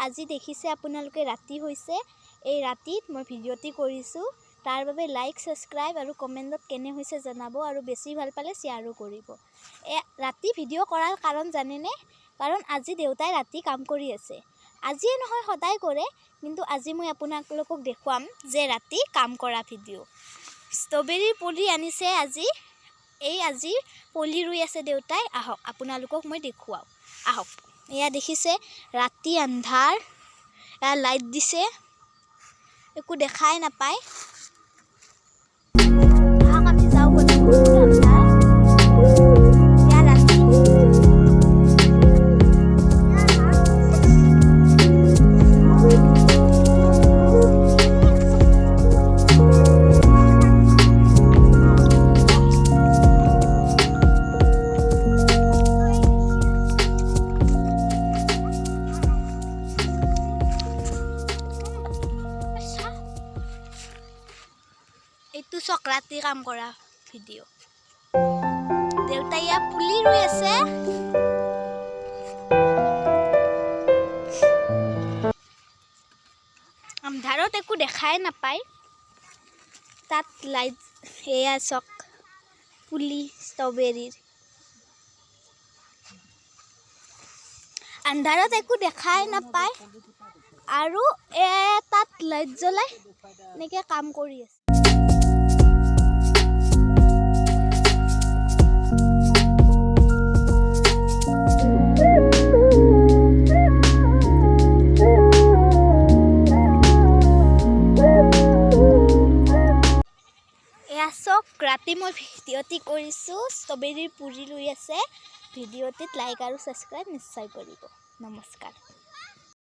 আজি দেখিছে আপোনালোকে, ৰাতি হৈছে। এই ৰাতিত মই ভিডিঅ'টি কৰিছোঁ। তাৰ বাবে লাইক, ছাবস্ক্ৰাইব আৰু কমেণ্টত কেনে হৈছে জনাব আৰু বেছি ভাল পালে শ্বেয়াৰো কৰিব। ৰাতি ভিডিঅ' কৰাৰ কাৰণ জানেনে? কাৰণ আজি দেউতাই ৰাতি কাম কৰি আছে। আজিয়ে নহয়, সদায় কৰে, কিন্তু আজি মই আপোনালোকক দেখুৱাম যে ৰাতি কাম কৰা ভিডিঅ'। ষ্ট্ৰবেৰীৰ পুলি আনিছে আজি। এই আজি পুলি ৰুই আছে দেউতাই। আহক, আপোনালোকক মই দেখুৱাওঁ, আহক। এয়া দেখিছে, ৰাতি আন্ধাৰ। এয়া লাইট দিছে, একো দেখাই নাপায়। আহক, আমি যাওঁ গধূলি। বহুত আন্ধাৰ। এয়া ৰাতি। এইটো চাওক, ৰাতি কাম কৰা ভিডিঅ'। দেউতাই ইয়াত পুলি ৰুই আছে। আন্ধাৰত একো দেখাই নাপায়। তাত লাইট। এয়া চাওক, পুলি ষ্ট্ৰবেৰীৰ। আন্ধাৰত একো দেখাই নাপায় আৰু তাত লাইট জ্বলাই এনেকৈ কাম কৰি আছে। এয়া চাওক, ৰাতি মই ভিডিঅ'টি কৰিছোঁ। ষ্ট্ৰবেৰীৰ পুলি ৰুই আছে। ভিডিঅ'টিত লাইক আৰু ছাবস্ক্ৰাইব নিশ্চয় কৰিব। নমস্কাৰ।